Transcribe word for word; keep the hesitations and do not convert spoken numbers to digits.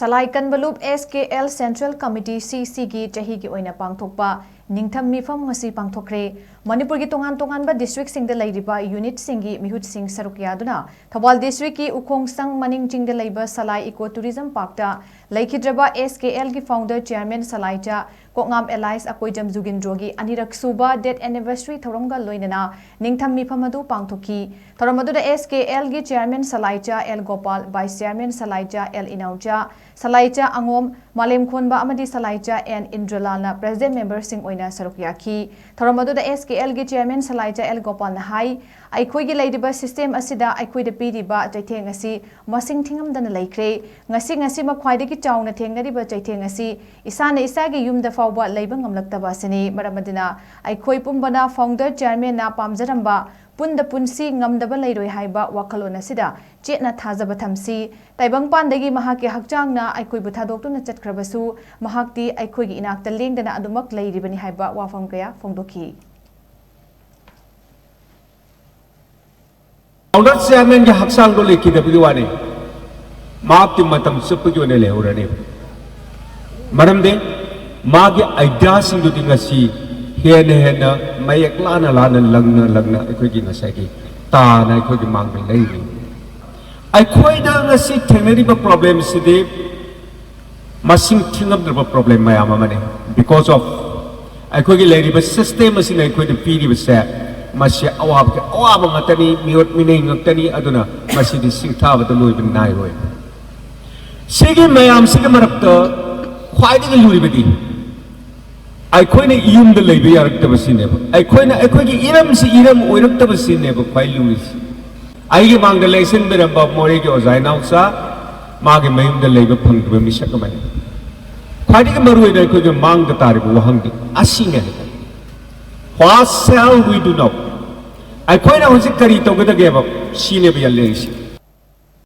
ꯁꯂꯥꯏ ꯀꯟꯕ ꯂꯨꯞ S K L Central Committee C C ꯒꯤ ꯆꯍꯤꯒꯤ ꯑꯣꯏꯅ ꯄꯥꯡꯊꯣꯛꯄ ꯅꯤꯡꯊꯝ ꯃꯤꯐꯝ ꯉꯁꯤ ꯄꯥꯡꯊꯣꯛꯈ꯭ꯔꯦ꯫ ꯃꯅꯤꯄꯨꯔꯒꯤ ꯇꯣꯉꯥꯟ ꯇꯣꯉꯥꯟꯕ district ꯁꯤꯡꯗ ꯂꯩꯔꯤꯕ unit ꯁꯤꯡꯒꯤ ꯃꯤꯍꯨꯠꯁꯤꯡ ꯁꯔꯨꯛ ꯌꯥꯗꯨꯅ ꯊꯧꯕꯥꯜ district ꯀꯤ ꯎꯈꯣꯡꯁꯪ ꯃꯅꯤꯡ ꯆꯤꯡꯗ ꯂꯩꯕ ꯁꯂꯥꯏ Eco Tourism Park ꯇ ꯂꯩꯈꯤꯗ꯭ꯔꯕ S K L ꯒꯤ founder chairman ꯁꯂꯥꯏꯆꯥ ꯀꯣꯛꯉꯥꯝ alias ꯑꯀꯣꯏꯖꯝ ꯖꯨꯒꯤꯟꯗ꯭ꯔꯣꯒꯤ ꯑꯅꯤꯔꯛ ꯁꯨꯕ death anniversary ꯊꯧꯔꯝꯒ ꯂꯣꯏꯅꯅ ꯅꯤꯡꯊꯝ ꯃꯤꯐꯝ ꯑꯗꯨ ꯄꯥꯡꯊꯣꯛꯈꯤ꯫ ꯊꯧꯔꯝ ꯑꯗꯨꯗ S K L ꯒꯤ chairman ꯁꯂꯥꯏꯆꯥ L Gopal, vice chairman ꯁꯂꯥꯏꯆꯥ L ꯏꯅꯥꯎꯆꯥ, ꯁꯂꯥꯏꯆꯥ ꯑꯉꯣꯝ, ꯃꯥꯂꯦꯝ ꯈꯣꯟꯕ ꯑꯃꯗꯤ ꯁꯂꯥꯏꯆꯥ N ꯏꯟꯗ꯭ꯔꯂꯥꯜꯅ president member ꯁꯤꯡ ꯑꯣꯏꯅ ꯁꯔꯨꯛ ꯌꯥꯈꯤ꯫ ꯊꯧꯔꯝ ꯑꯗꯨꯗ S K L ꯒꯤ chairman ꯁꯂꯥꯏꯆꯥ L ꯒꯣꯄꯥꯜꯅ ꯍꯥꯏ, ꯑꯩꯈꯣꯏꯒꯤ ꯂꯩꯔꯤꯕ system ꯑꯁꯤꯗ ꯑꯩꯈꯣꯏꯗ ꯄꯤꯔꯤꯕ ꯆꯩꯊꯦꯡ ꯑꯁꯤ ꯃꯁꯤꯡ ꯊꯤꯉꯝꯗꯅ ꯂꯩꯈ꯭ꯔꯦ꯫ ꯉꯁꯤ, ꯉꯁꯤꯃꯛ ꯈ꯭ꯋꯥꯏꯗꯒꯤ ꯆꯥꯎꯅ ꯊꯦꯡꯅꯔꯤꯕ ꯆꯩꯊꯦꯡ ꯑꯁꯤ ꯏꯁꯥꯅ ꯏꯁꯥꯒꯤ ꯌꯨꯝꯗ ꯐꯥꯎꯕ ꯂꯩꯕ ꯉꯝꯂꯛꯇꯕ ꯑꯁꯤꯅꯤ꯫ ꯃꯔꯝ ꯑꯗꯨꯅ ꯑꯩꯈꯣꯏ ꯄꯨꯝꯕꯅ founder chairman ꯅ ꯄꯥꯝꯖꯔꯝꯕ ꯄꯨꯟꯗ ꯄꯨꯟꯁꯤ ꯉꯝꯗꯕ ꯂꯩꯔꯣꯏ ꯍꯥꯏꯕ ꯋꯥꯈꯜꯂꯣꯟ ꯑꯁꯤꯗ ꯆꯦꯠꯅ ꯊꯥꯖꯕ ꯊꯝꯁꯤ꯫ ꯇꯥꯏꯕꯪꯄꯥꯟꯗꯒꯤ ꯃꯍꯥꯛꯀꯤ ꯍꯛꯆꯥꯡꯅ ꯑꯩꯈꯣꯏꯕꯨ ꯊꯥꯗꯣꯛꯇꯨꯅ ꯆꯠꯈ꯭ꯔꯕꯁꯨ, ꯃꯍꯥꯛꯇꯤ ꯑꯩꯈꯣꯏꯒꯤ ꯏꯅꯥꯛꯇ ꯂꯦꯡꯗꯅ ꯑꯗꯨꯃꯛ ꯂꯩꯔꯤꯕꯅꯤ ꯍꯥꯏꯕ ꯋꯥꯐꯝ ꯀꯌꯥ ꯐꯣꯡꯗꯣꯛꯈꯤ꯫ Founder chairman ꯒꯤ ꯍꯛꯆꯥꯡꯗꯣ ꯂꯩꯈꯤꯗꯕꯒꯤ ꯋꯥꯅꯤ, ꯃꯍꯥꯛꯇꯤ ꯃꯇꯝ ꯆꯨꯞꯄꯒꯤ ꯑꯣꯏꯅ ꯂꯩꯍꯧꯔꯅꯤ꯫ ꯃꯔꯝꯗꯤ ꯃꯥꯒꯤ idea ꯁꯤꯡꯗꯨꯗꯤ ꯉꯁꯤ ꯍꯦꯟꯅ ꯍꯦꯟꯅ ꯃꯌꯦꯛ ꯂꯥꯅ ꯂꯥꯅ, ꯂꯪꯅ ꯂꯪꯅ ꯑꯩꯈꯣꯏꯒꯤ ꯉꯁꯥꯏꯒꯤ ꯇꯥꯅ ꯑꯩꯈꯣꯏꯒꯤ ꯃꯥꯡꯗ ꯂꯩꯔꯤ꯫ ꯑꯩꯈꯣꯏꯗ ꯉꯁꯤ ꯊꯦꯡꯅꯔꯤꯕ problem ꯁꯤꯗꯤ ꯃꯁꯤꯡ ꯊꯤꯉꯝꯗ꯭ꯔꯕ problem ꯃꯌꯥꯝ ꯑꯃꯅꯤ꯫ Because of ꯑꯩꯈꯣꯏꯒꯤ ꯂꯩꯔꯤꯕ system ꯑꯁꯤꯅ ꯑꯩꯈꯣꯏꯗ ꯄꯤꯔꯤꯕꯁꯦ, ꯃꯁꯤ ꯑꯋꯥꯕꯒꯤ ꯑꯋꯥꯕ ꯉꯥꯛꯇꯅꯤ, ꯃꯤꯑꯣꯠ ꯃꯤꯅꯩ ꯉꯥꯛꯇꯅꯤ꯫ ꯑꯗꯨꯅ ꯃꯁꯤꯗꯤ ꯁꯤꯡꯊꯥꯕꯗ ꯂꯣꯏꯕ ꯅꯥꯏꯔꯣꯏ꯫ ꯁꯤꯒꯤ ꯃꯌꯥꯝꯁꯤꯒꯤ ꯃꯔꯛꯇ ꯈ꯭ꯋꯥꯏꯗꯒꯤ ꯂꯨꯔꯤꯕꯗꯤ ꯑꯩꯈꯣꯏꯅ ꯌꯨꯝꯗ ꯂꯩꯕ ꯌꯥꯔꯛꯇꯕꯁꯤꯅꯦꯕ, ꯑꯩꯈꯣꯏꯅ ꯑꯩꯈꯣꯏꯒꯤ ꯏꯔꯝꯁꯤ ꯏꯔꯝ ꯑꯣꯏꯔꯛꯇꯕꯁꯤꯅꯦꯕ ꯈ꯭ꯋꯥꯏ ꯂꯨꯔꯤꯁꯤ꯫ ꯑꯩꯒꯤ ꯃꯥꯡꯗ ꯂꯦꯡꯁꯤꯟꯕꯤꯔꯝꯕ ꯃꯣꯔꯦꯒꯤ ꯑꯣꯖꯥ ꯏꯅꯥꯎꯆꯥ, ꯃꯥꯒꯤ ꯃꯌꯨꯝꯗ ꯂꯩꯕ ꯐꯪꯗ꯭ꯔꯤꯕ ꯃꯤꯁꯛ ꯑꯃꯅꯤ꯫ ꯈ꯭ꯋꯥꯏꯗꯒꯤ ꯃꯔꯨꯑꯣꯏꯅ ꯑꯩꯈꯣꯏꯒꯤ ꯃꯥꯡꯗ ꯇꯥꯔꯤꯕ ꯋꯥꯍꯪꯗꯤ ꯑꯁꯤꯅꯦ ꯍꯥꯏꯇꯥꯔꯦ꯫ What shall we do now? ꯑꯩꯈꯣꯏꯅ ꯍꯧꯖꯤꯛ ꯀꯔꯤ ꯇꯧꯒꯗꯒꯦꯕ? ꯁꯤꯅꯦꯕ ꯌꯥꯝ ꯂꯩꯔꯤꯁꯤ꯫